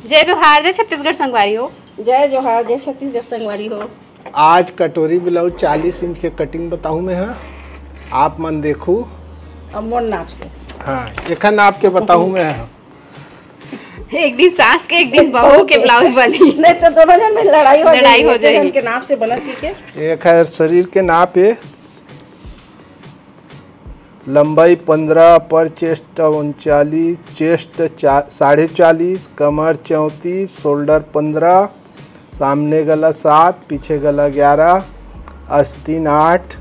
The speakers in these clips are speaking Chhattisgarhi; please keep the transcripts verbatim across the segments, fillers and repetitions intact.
जय जोहार, जय छत्तीसगढ़ संगवारी हो। जय जोहार, जय छत्तीसगढ़ संगवारी हो। आज कटोरी ब्लाउज चालीस इंच के कटिंग बताहूँ मैं, हाँ। आप मन देखू। अब मोर नाप से। हाँ, एखर नाप के बताहूँ मैं, हाँ। एक दिन सास के, एक दिन बहू के ब्लाउज बनी। नहीं तो दोनों जन में लड़ाई हो लड़ाई जाएगी, हो एक जाएगी। जन के नाप से बनत ही के। एखर शरीर के नाप है, लंबाई पंद्रह, अपर चेस्ट उनचालीस, चेस्ट चा-, साढ़े चालीस, कमर चौंतीस, शोल्डर पंद्रह, सामने गला सात, पीछे गला ग्यारह, अस्तीन आठ,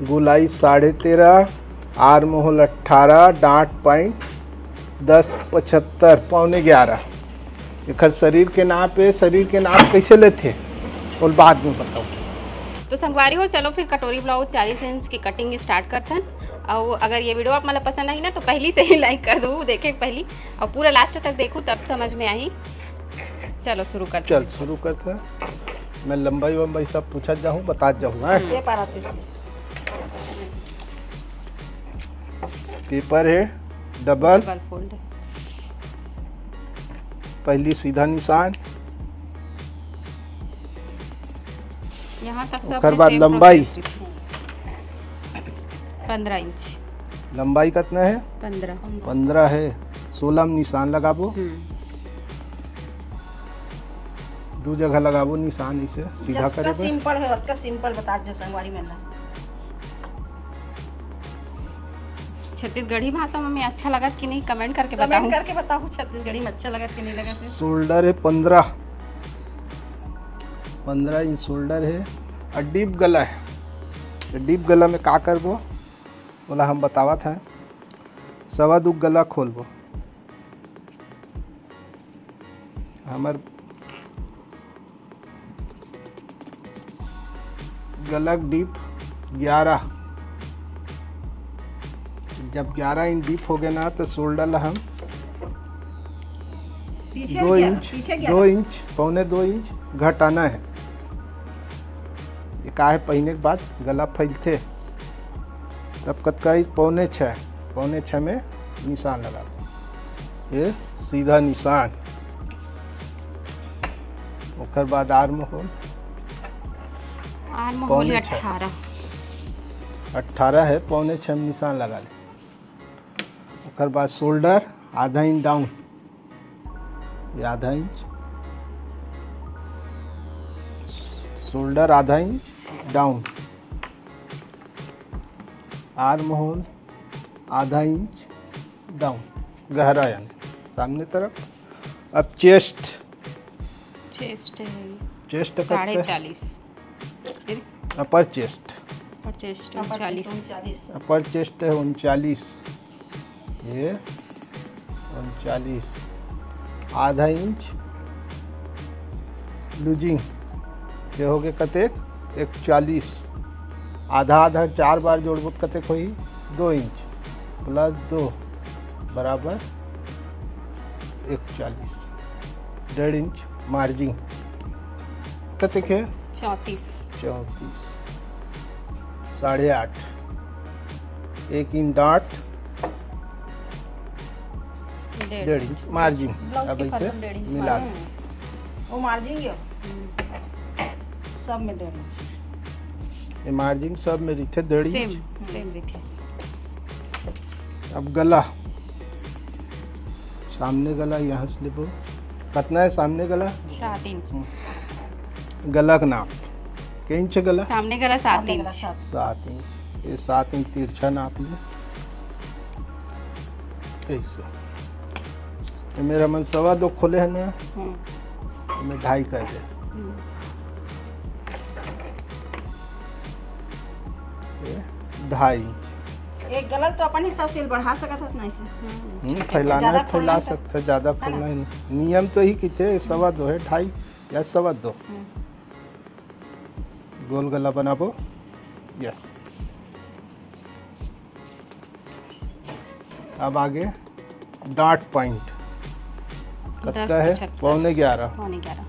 गुलाई साढ़े तेरह, आर्म होल अट्ठारह, डांट पॉइंट दस पचहत्तर, पौने ग्यारह। एखर शरीर के नाप है, शरीर के नाप कैसे लेथे, वो बाद में बताऊँ। तो संगवारी हो, चलो फिर कटोरी ब्लाउज चालीस इंच की कटिंग स्टार्ट करथन। और अगर ये वीडियो आप मन ला पसंद आई ना, तो पहली से ही लाइक कर दो, देखे पहली, और पूरा लास्ट तक देखो, तब समझ में आई। चलो शुरू करते चल हैं। शुरू करते हैं। मैं लंबाई वंबाई सब पूछत जाहूँ, बतात जाहूँ, हाँ। ये पार आते थे। पेपर है डबल, डबल फोल्ड। पहली सीधा निशान, यहाँ तक सब ओकर में बाद same लंबाई। प्रोसेस। पंद्रह इंच। लंबाई कितना है? पंद्रह। पंद्रह है। सोलह में निशान लगाबो, हम्म। दो जगह लगाबो निशान, इसे सीधा करे जतका बर। सिंपल है, उतका सिंपल बतात जा संगवारी मन ला। छत्तीसगढ़ी भाषा में अच्छा लगत कि नहीं, कमेंट करके कमेंट बताओ। करके बताओ, छत्तीसगढ़ी में अच्छा लगत कि नहीं लगत है। शोल्डर है पंद्रह, पंद्रह इंच शोल्डर है। और डीप गला है, तो डीप गला में का करबो, बोला हम बतावत हैं। सवा दू गला खोलबो, हमर गला डीप ग्यारह, जब ग्यारह इंच डीप हो गए ना, तो शोल्डर ला हम पीछे दो क्या? इंच, पीछे क्या? दो इंच, पौने दो इंच घटाना है। ये का है, पहिने के बाद गला फैलथे, तब कतका इंच? पौने छः, पौने छः में निशान लगा दो। ये सीधा निशान। ओकर बाद आर्म होल आर्म होल पौने छः। अठारह। अट्ठारह है, पौने छः में निशान लगा ले। ओकर बाद शोल्डर आधा इंच डाउन, ये आधा इंच, शोल्डर आधा इंच डाउन, आर्म होल आधा इंच डाउन, गहरा यानी सामने तरफ। अब चेस्ट, चेस्ट है चेस्ट साढ़े चालीस। अपर चेस्ट, और चेस्ट चालीस। अपर चेस्ट है उनचालीस, ये उनचालीस, आधा इंच लूजिंग, ये हो गए कतेक? एक चालीस। आधा आधा चार बार जोड़बो त कतेक होही? दो इंच प्लस दो बराबर एक चालीस। डेढ़ इंच मार्जिन कतेक है? चौंतीस। चौंतीस, साढ़े आठ, एक इंच डांट, डेढ़। डेढ़ इंच मार्जिन। ब्लाउज अब के इसे फर्क डेढ़ इंच मिला मार्जिन दे। वो मार्जिन ये सब में डेढ़ इंच। ये मार्जिन सब में रहिथे डेढ़ सेम इंच। सेम रहिथे। अब गला, सामने गला यहाँ से लेबो, कितना है सामने गला? सात इंच। गला का नाप के इंच है गला? सामने गला सात इंच। सात इंच। ये सात इंच तिरछा नाप ले। ऐसे। ये मेरा मन सवा दो खोले है ना, मैं ढाई कर दे। ये ढाई इंच। एक गलत तो अपन हिसाब से बढ़ा सकत हस ना इसे। हम्म, फैलाना ज्यादा है, फैला खोलना है। सकते हैं, ज्यादा खोलना है नहीं। नियम तो ही किथे, सवा दो है, ढाई या सवा दो। गोल गला बनाबो। या अब आगे डांट पॉइंट कतका है? पचहत्तर। पौने ग्यारह। पौने ग्यारह।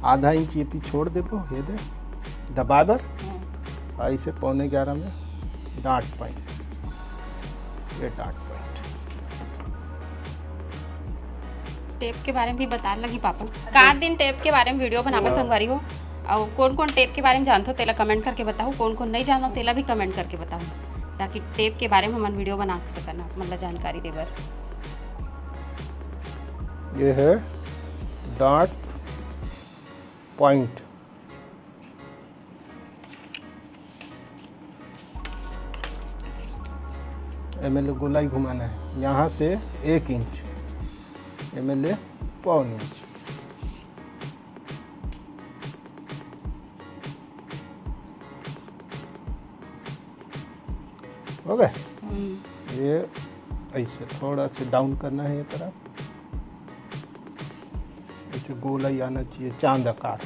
आधा इंच ये छोड़ देबो, ये दे दबा बर। और इसे पौने ग्यारह में डांट पॉइंट, ये डांट पॉइंट। टेप के बारे में भी बताए लगी पापा। का दिन टेप के बारे में वीडियो बनाबो संगवारी हो। और कौन कौन टेप के बारे में जानथो तेला कमेंट करके बताओ, कौन कौन नहीं जानो तेला भी कमेंट करके बताओ, ताकि टेप के बारे में हमन वीडियो बना सकन, आप मन ला जानकारी दे बर। ये है डार्ट पॉइंट। एमएलए गोलाई घुमाना है यहाँ से एक इंच, एमएलए पौन इंच। हो गए। ये ऐसे थोड़ा सा डाउन करना है ये तरफ, ऐसे गोलाई आना चाहिए, चांद आकार।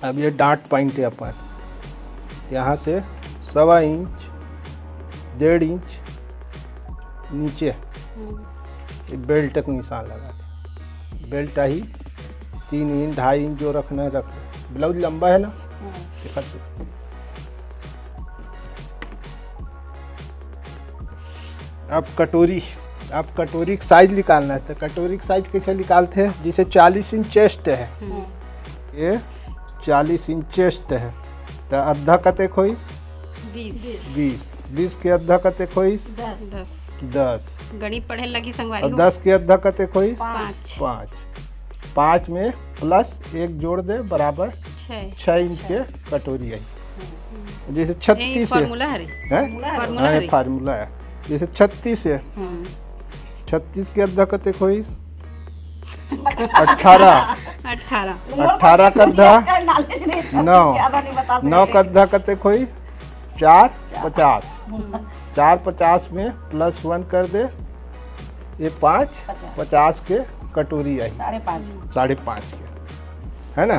अब ये डार्ट पॉइंट है अपन, यहाँ से सवा इंच, डेढ़ इंच नीचे ये बेल्ट तक निशान लगा दे। बेल्ट आही तीन इंच, ढाई इंच जो रखना है रख ले। ब्लाउज लंबा है ना, देखा तो। अब कटोरी, अब कटोरी का साइज निकालना है, तो कटोरी का साइज कैसे निकालते हैं? जैसे चालीस इंच चेस्ट है, ये चालीस इंच चेस्ट है, तो आधा कतेक होइस? बीस। बीस। बीस के आधा कतेक होइस? दस। दस। दस। गणित पढ़े लगी संगवारी और हो। दस के आधा कतेक होइस? पाँच। पाँच। पाँच में प्लस एक जोड़ दे बराबर छः। छः इंच के कटोरी आई। जैसे छत्तीस है, फॉर्मूला हरे। हैं? फॉर्मूला हाँ, ये हरे। फार्मूला है। जैसे छत्तीस है, हम्म। छत्तीस के आधा कतेक होइस? अठारह। अठारह। अठारह का आधा? नॉलेज नहीं है, नौ। ज्यादा नहीं बता सकते। नौ का आधा कतेक होइस? चार पचास। चार पचास में प्लस वन कर दे, ये पाँच पचास के कटोरी आई, साढ़े पाँच। साढ़े पाँच के, है ना?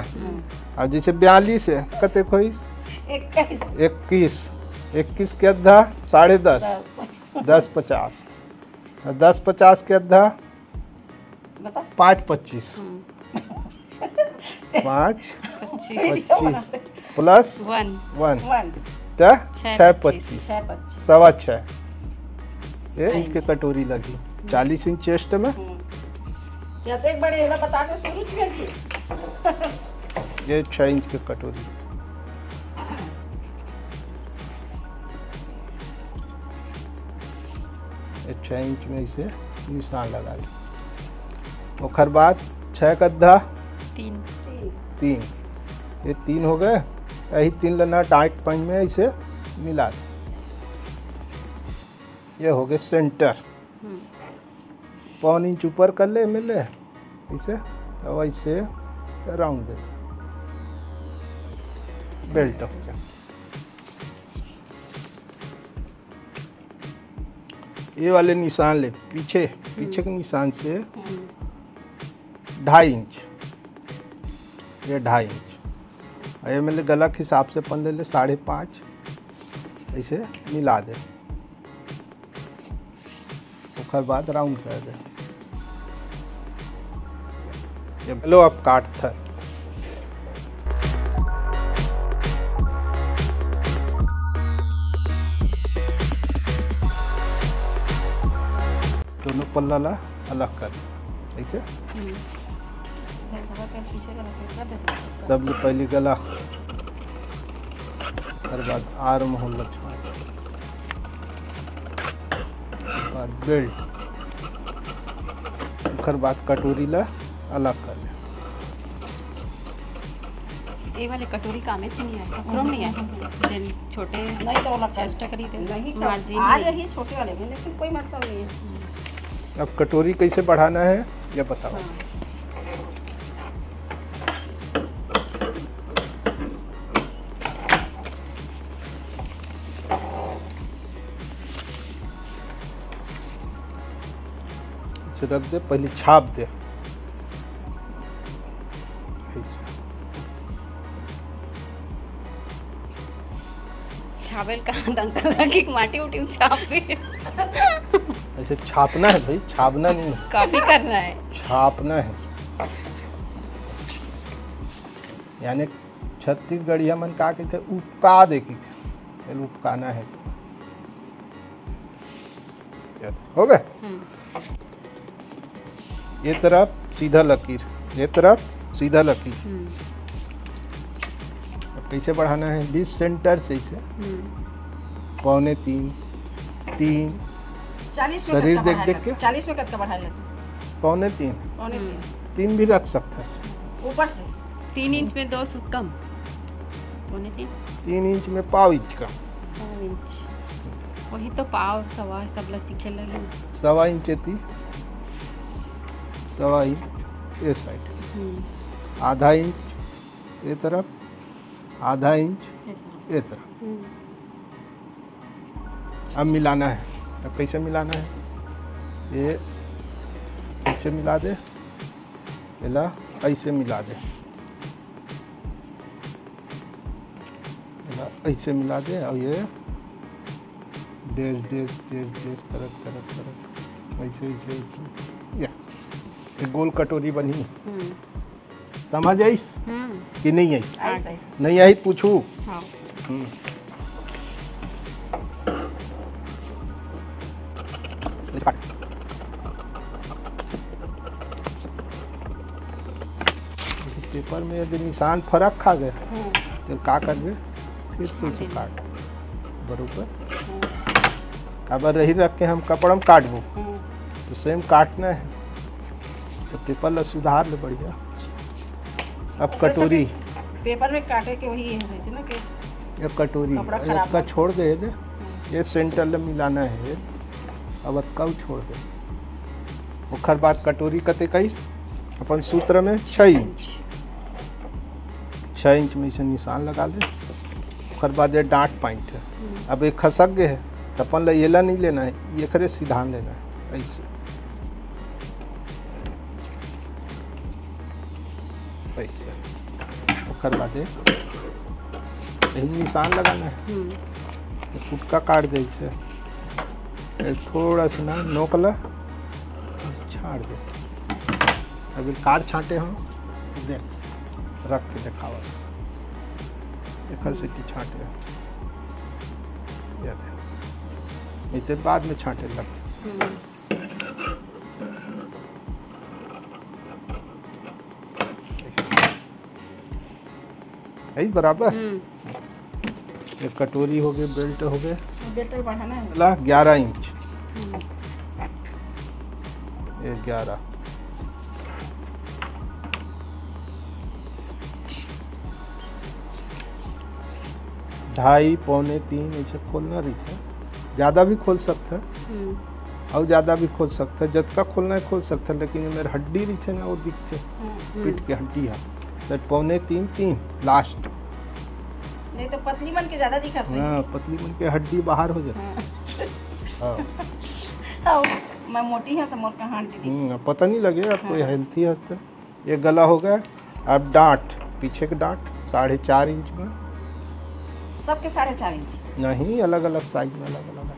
अब जैसे बयालीस है, कतेक होइस? इक्कीस। इक्कीस। इक्कीस के आधा साढ़े दस, दस पचास। और दस पचास के आधा बता। पाँच पच्चीस। पाँच पच्चीस प्लस वन। वन, वन। तो छः छः पच्चीस। पच्चीस, छः पच्चीस। सवा छः। ये इंच के कटोरी लगी, चालीस इंच चेस्ट में। या तो एक बार ये बता दो शुरू से। ये छः इंच के कटोरी। ये छः इंच में इसे निशान लगा ले। ओकर बाद छः का आधा तीन। तीन, ये तीन हो गए। यही तीन लेना डार्ट पॉइंट में इसे मिला दे। ये हो गए सेंटर। पौन इंच ऊपर कर ले, मिले इसे, और ऐसे राउंड दे दे। बेल्ट हो गया। ये वाले निशान ले पीछे, पीछे के निशान से ढाई इंच, ये ढाई इंच। और ये मेरे गला के हिसाब से अपन ले ले साढ़े पाँच, ऐसे मिला दे। ओकर बाद राउंड कर दे। ये लो, अब काट थर। दोनों पल्ला ला अलग कर दे, ऐसे। सबले पहले गला, ओकर बाद आर्म होल ला छांट, बाद बेल्ट, ओकर बाद कटोरी ला अलग कर ले। ये वाले कटोरी कामे से नहीं आए, कखरो नहीं आए। जिन छोटे नहीं तो वाला चेस्ट करी थे, नहीं तो मार्जिन आ नहीं। यही छोटे वाले में, लेकिन कोई मतलब नहीं है। अब कटोरी कैसे बढ़ाना है, ये बताओ। इसे रख दे, पहले छाप दे। ऐसे। छाबेल का दंका लगी माटी उटी छाप भी। ऐसे छापना है भाई, छापना नहीं है, कॉपी करना है। छापना है। यानी छत्तीसगढ़िया मन का कहते, उपका दे की थे, उपकाना है। हो गए। हम्म। ये तरफ सीधा लकीर, ये तरफ सीधा लकीर। हम्म। अब कैसे बढ़ाना है? बीस सेंटर से इसे। हम्म। पौने तीन, तीन। चालीस में शरीर कतका देख बढ़ाए देख लगथे? के? चालीस में कतका बढ़ाए लगथे? पौने तीन। पौने हम्म। तीन। तीन भी रख सकते हैं। ऊपर से? तीन इंच में दो सूत कम। पौने तीन। तीन इंच में पाव इंच का। पाव इंच। वही तो पाव, सवा, तबला सीखे लगे। सवा इंच एती, सवा इंच ये साइड। हम्म। आधा इंच ये तरफ, आधा इंच ये तरफ। हम्म। अब मिलाना है। अब कैसे मिलाना है? ये ऐसे मिला दे, एला ऐसे मिला दे, एला ऐसे मिला दे, और ये dash, dash, dash, dash करत, करत, करत, ऐसे, ऐसे, ऐसे, या, ये गोल कटोरी बनी। हम्म। समझ आइस हम्म। कि नहीं आइस? आइस, आइस। नहीं आई, पूछू। हाँ। हम्म। पेपर में यदि निशान फरक खा गए, हम्म। तो का करबे? फिर से उसे हम्म। काट। बरोबर। हम्म। अब रही रख के हम कपड़ा में काटबो, हम्म। तो सेम काटना है। तो पेपर ला सुधार ले बढ़िया। अब ओकर कटोरी। साथे पेपर में काटे के वही ये होथे ना कि ये कटोरी, कपड़ा ये खराब का ना। छोड़ दे, ये दे। हम्म। ये सेंटर ला मिलाना है, ये। अब अतका छोड़ दे। ओखर बाद कटोरी कते कहिस? अपन सूत्र में छः इंच। छः इंच में इसे निशान लगा ले। ओखर बाद ये डांट पॉइंट है। हम्म। अब ये खसक गए है, तो अपन ला येला नहीं लेना है, एकरे सीधान लेना है, ऐसे। ऐसे। ओकर बाद ये यही निशान लगाना है। हम्म। तो फुटका काट दे इसे। ये थोड़ा सा ना नोक ला, छाड़ दे। अभी काट छांटे हम, देख, रख के देखावा। एकर से की छांटे। ये दे। इते बाद में छांटे लग। हम्म। यही बराबर? हम्म। एक कटोरी हो गए, बेल्ट हो गए। बेल्ट बढ़ाना है। ला, ग्यारह इंच। हम्म। ये ग्यारह। ढाई, पौने तीन ऐसे खोलना रहिथे। ज़्यादा भी खोल सकथे। हम्म। अउ ज़्यादा भी खोल सकथे, जतका खोलना है खोल सकथे, लेकिन ये मेर हड्डी रहिथे ना, वो दिखथे, हम्म। पीठ के हड्डी ह। तो पौने तीन, तीन लास्ट। नहीं तो पतली मन के ज़्यादा दिखत हे। हाँ, पतली मन के हड्डी बाहर हो जाथे। हाँ। हाँ। हाँ, मैं मोटी हूँ तो मोर कहाँ हड्डी दिखथे। हम्म, पता नहीं लगे, अब तो ये हाँ। हेल्थी हस्ते। ये गला हो गया। अब डांट, पीछे के डांट साढ़े चार इंच में। सबके साढ़े चार इंच? नहीं, अलग-अलग साइज में, अलग-अलग है।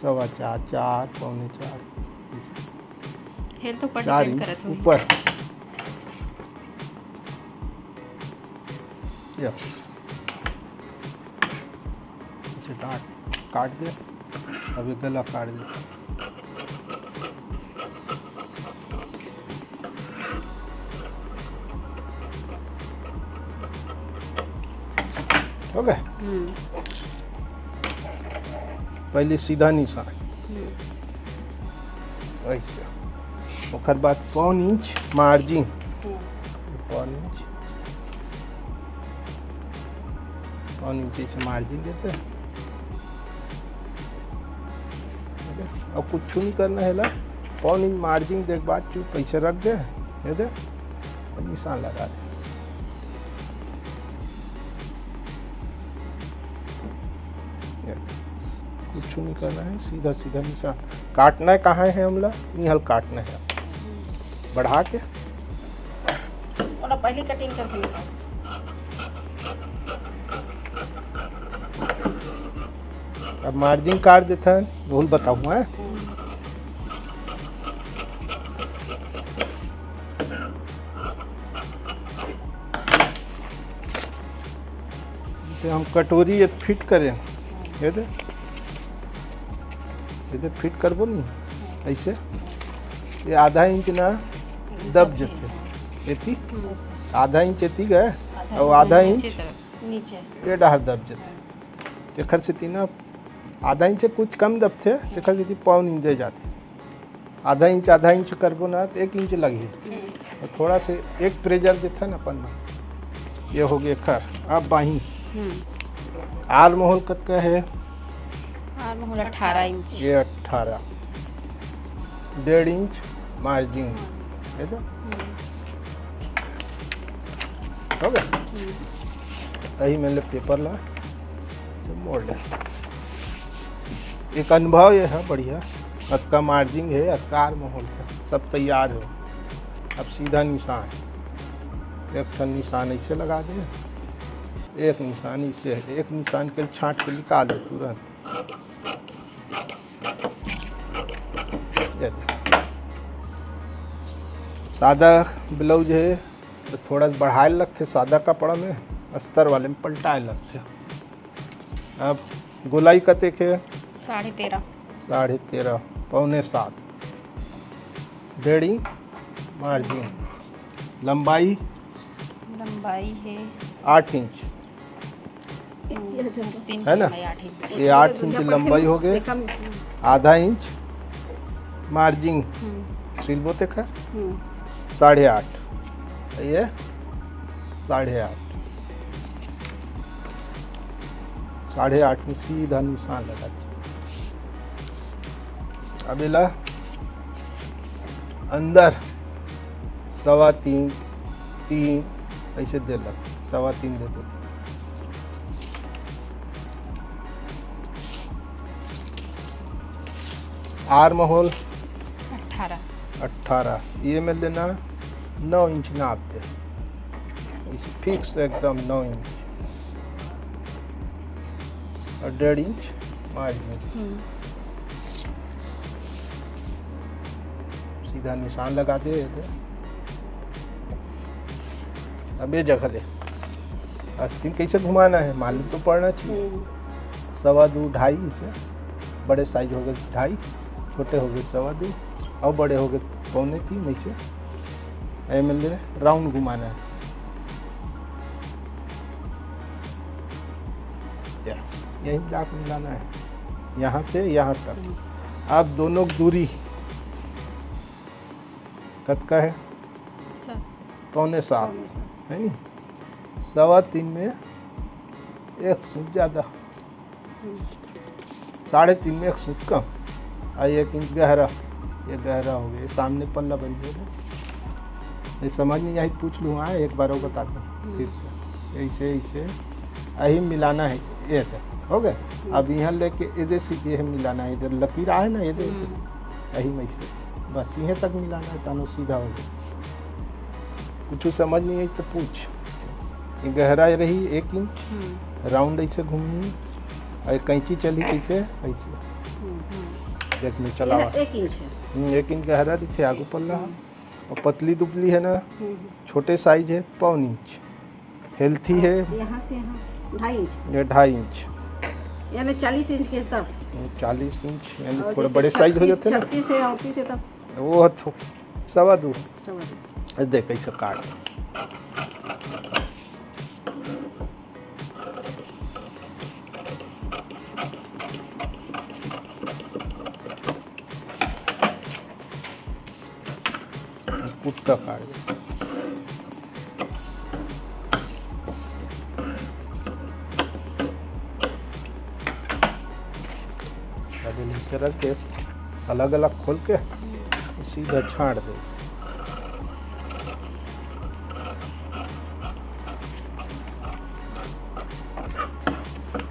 सवा चार, चार, पौने चार। हेल तो ऊपर चार depend इंच करत होही। ऊपर। या। इसे डांट काट दे, अब ये गला काट दे। हो गए? हम्म। पहले सीधा निशान। हम्म। ऐसे। ओकर बाद पौन इंच मार्जिन। हम्म। पौन इंच। पौन इंच ऐसे मार्जिन देते हैं। ठीक है? अब कुछ नहीं करना है ला। पौन इंच मार्जिन देख बाद चुप ऐसे रख दे। ये दे। अब निशान लगा दे। ये। कुछ नहीं करना है, सीधा सीधा निशान। काटना है कहाँ है हमला? इहाँ काटना है। बढ़ा के। ओला पहले कटिंग कर दिए। अब मार्जिन काट देथन, भूल बताहूँ, हैं? जैसे हम कटोरी ये फिट करें, ये दे, ये दे फिट करबो नहीं, ऐसे। ये आधा इंच ना दब जथे। एती आधा इंच एती गए, अउ आधा इंच नीचे तरफ से। नीचे। ये डहर दब जथे। तेखर सेती ना आधा इंच से कुछ कम दबथे, तेखर सेती पौन इंच दे जाथे। आधा इंच, आधा इंच करबो ना, तो एक इंच लगही। अउ थोड़ा से एक प्रेजर देथे ना अपन में। ये हो गया एखर। अब बाही। आर्म होल कतका है? आर्म होल अठारह इंच। ये अठारह, डेढ़ इंच मार्जिन है तो। हो गया। अही में ले पेपर ला मोड़ ले। एक अनुभव ये है बढ़िया, अतका मार्जिन है, अतका आर्म होल है, सब तैयार है। अब सीधा निशान, एक ठन निशान ऐसे लगा दे, एक निशान इसे, एक निशान के छांट के निकाल दे तुरंत। ये दे। सादा ब्लाउज है तो थोड़ा बढ़ाए लगथे, सादा कपड़ा में, अस्तर वाले में पलटाए लगथे। अब गोलाई कतेक है? साढ़े तेरह। साढ़े तेरह, पौने सात, डेढ़ इंच मार्जिन। लंबाई? लंबाई है आठ इंच। तीन है ना? लंबाई आठ इंच। ये आठ इंच लंबाई हो गए, आधा इंच मार्जिन। सिलबो तेखर साढ़े आठ, ये साढ़े आठ, साढ़े आठ में सीधा निशान लगा दे। अब एला अंदर सवा तीन, तीन ऐसे दे लग, सवा तीन दे देथे। आर्म होल अठारह। अठारह, ये में लेना नौ इंच नाप दे, फिक्स एकदम नौ इंच और डेढ़ इंच मार्जिन। सीधा निशान लगा दे। अब ये जगह ले आस्तीन कैसे घुमाना है, मालूम तो पड़ना चाहिए। सवा दो, ढाई से बड़े साइज हो गए ढाई, छोटे हो गए सवा दो, और बड़े हो गए पौने तीन। ऐसे एम एल राउंड घुमाना है, या यहीं जाकर मिलाना है, यहाँ से यहाँ तक। अब दोनों की दूरी कतका है? पौने सात, है नी? सवा तीन में एक सूत ज़्यादा, साढ़े तीन में एक सूत कम, आ एक इंच गहरा, ये गहरा हो गया, ये सामने पल्ला बन गया। ये समझ नहीं आई, पूछ लूँ, हाँ, एक बार और बता दूँ फिर से, ऐसे ऐसे यही मिलाना है। ये तो हो गया। अब यहाँ लेके इधर से ये मिलाना है, इधर लकीर आए ना, इधर यही में से बस यहीं तक मिलाना है, तानो सीधा हो गया। कुछ समझ नहीं आई तो पूछ। ये गहरा रही एक इंच, राउंड ऐसे घूमनी, और कैंची चली कैसे ऐसे। देख में चलावा। एक इंच है। एक इंच गहरा दिखे आगू पल्ला। और पतली दुबली है ना, छोटे साइज है, पौन इंच। हेल्थी है। यहाँ से यहाँ ढाई इंच। ये ढाई इंच। यानी चालीस इंच के तब। चालीस इंच यानी और थोड़ा जैसे बड़े साइज हो जाते हैं ना। छत्तीस है, अड़तीस है तब। वो तो सवा दो। सवा दो। देख कैसे काट। कुत्ता काट दे। अब इन्हें रख के अलग अलग खोल के सीधा छाड़ दे।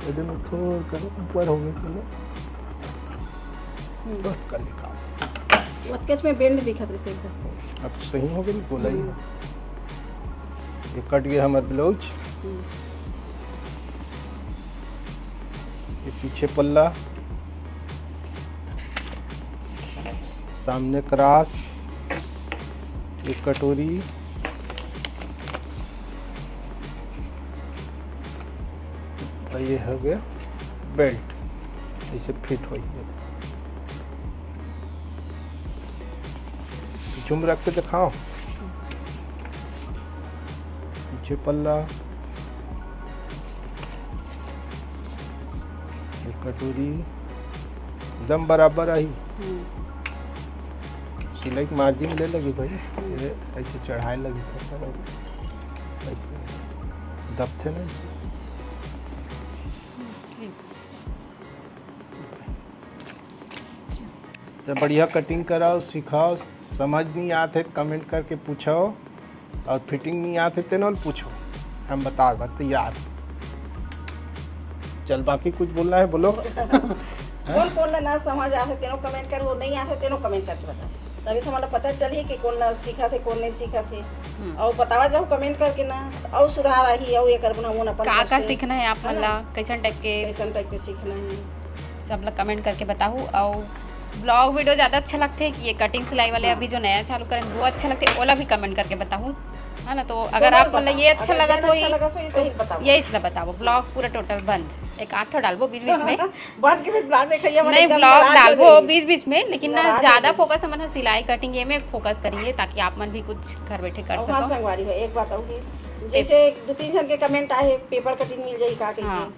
इधर में थोड़ा कर ऊपर हो गए थे ना। बहुत कर निकाल। वो कैच में बेंड दिखत रहे एकदम। अब सही हो गई, बोला ही है। ये कट गया हमारा ब्लाउज। ये पीछे पल्ला, सामने क्रॉस, एक कटोरी, और ये हो गया बेल्ट, ऐसे फिट हो गया। पीछू में रख के दिखाओ। ये पल्ला, ये कटोरी एकदम बराबर आही। हम्म। सिलाई के मार्जिन ले लगी भाई, ये ऐसे चढ़ाए लगी थोड़ा सा, ऐसे दबथे ना ऐसे। तो बढ़िया कटिंग कराओ, सिखाओ, समझ नहीं आते कमेंट करके पूछो, और फिटिंग नहीं आते तेनो पूछो, हम बताओ, बात तैयार। चल, बाकी कुछ बोलना है बोलो। कोन कोन ला ना समझ आथे तेनो कमेंट करो, नहीं आथे तेनो कमेंट करके बताओ, तभी तो हमला पता चलही कि कोन ला सीखा थे, कोन नहीं सीखा थे। हम्म। और बतावा जाओ कमेंट करके ना, और सुधार आही, और ये करबो ना, वो ना अपन का का करके सीखना है आप मन है ला, ना? कैसन टाइप के? कैसन टाइप के सीखना है। सब ला कमेंट करके बताहू। और ब्लॉग वीडियो ज़्यादा अच्छा लगथे कि ये कटिंग सिलाई वाले अभी जो नया चालू करन वो अच्छा लगथे, ओला भी कमेंट करके बताहू, है ना? तो अगर दोनों आप मन ला ये अच्छा अगर लगत जैन होही अच्छा लगत होही, तो ही बताओ। ये इसला बताओ, ब्लॉग पूरा टोटल बंद। एक आठ ठो डालबो बीच बीच में। बाद के फिर ब्लॉग देखइया मन नहीं, एकदम ब्लॉग नाराज हो डालबो जाही। बीच बीच में, लेकिन ना नाराज हो ज़्यादा जाही। फोकस हमन ह सिलाई कटिंग ये में फोकस करिए, ताकि आप मन भी कुछ घर बैठे कर और हाँ सको। संगवारी हो, एक बात और कि जैसे दो तीन जन के कमेंट आए, पेपर कटिंग मिल जाही का कहिके, हाँ।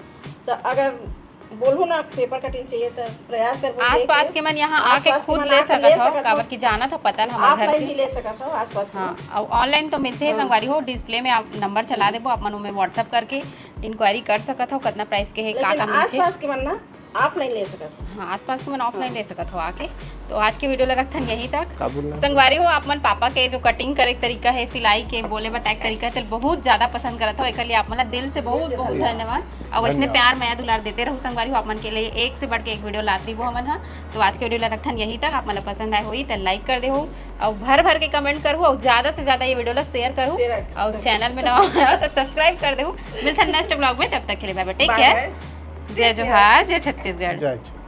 तो अगर बोलहू ना पेपर कटिंग चाहिए, तो प्रयास करबो आसपास देखे। के मन यहाँ आके आसपास के खुद मन ले आके सकत ले हो, सकत हो। काबर कि जानत हो, पता ल हमारे घर ऑफलाइन के। भी ले सकत हो आसपास के हाँ, मन। और ऑनलाइन तो मिलथे ही हाँ। संगवारी हो, डिस्प्ले में आप नंबर चला देबो, आप मन ओमे WhatsApp करके इंक्वायरी कर सकत हो, कितना प्राइस के है, का का लेकिन मिलथे। आसपास के मन ना ऑफलाइन ले सकत हो। हाँ, आसपास के मन ऑफलाइन ले सकत हो आके। तो आज के वीडियो ला रखथन यहीं तक। का बोलना है? संगवारी हो, आप मन पापा के जो कटिंग करे के तरीका है, सिलाई के बोले बताए के तरीका है, तेल बहुत ज्यादा पसंद करत हो, एकर लिए आप मन ला दिल से बहुत बहुत धन्यवाद। और वैसने धन्यवाद। प्यार मया दुलार देते रहू संगवारी हो, आप मन के लिए एक से बढ़ के एक वीडियो लात रहिबो हमन हा। तो आज के वीडियो ला रखथन यहीं तक, आप मन ला पसंद आए होही तो लाइक कर देहू, और भर भर के कमेंट करहू, और ज्यादा से ज्यादा ये वीडियो ला शेयर करहू, Share करहू। और चैनल में नवा हो तो सब्सक्राइब कर देहू। मिलथन नेक्स्ट ब्लॉग में, तब तक के लिए बाय बाय, टेक Bye केयर, bye। जय जोहार, जय छत्तीसगढ़। जय छत्तीसगढ़।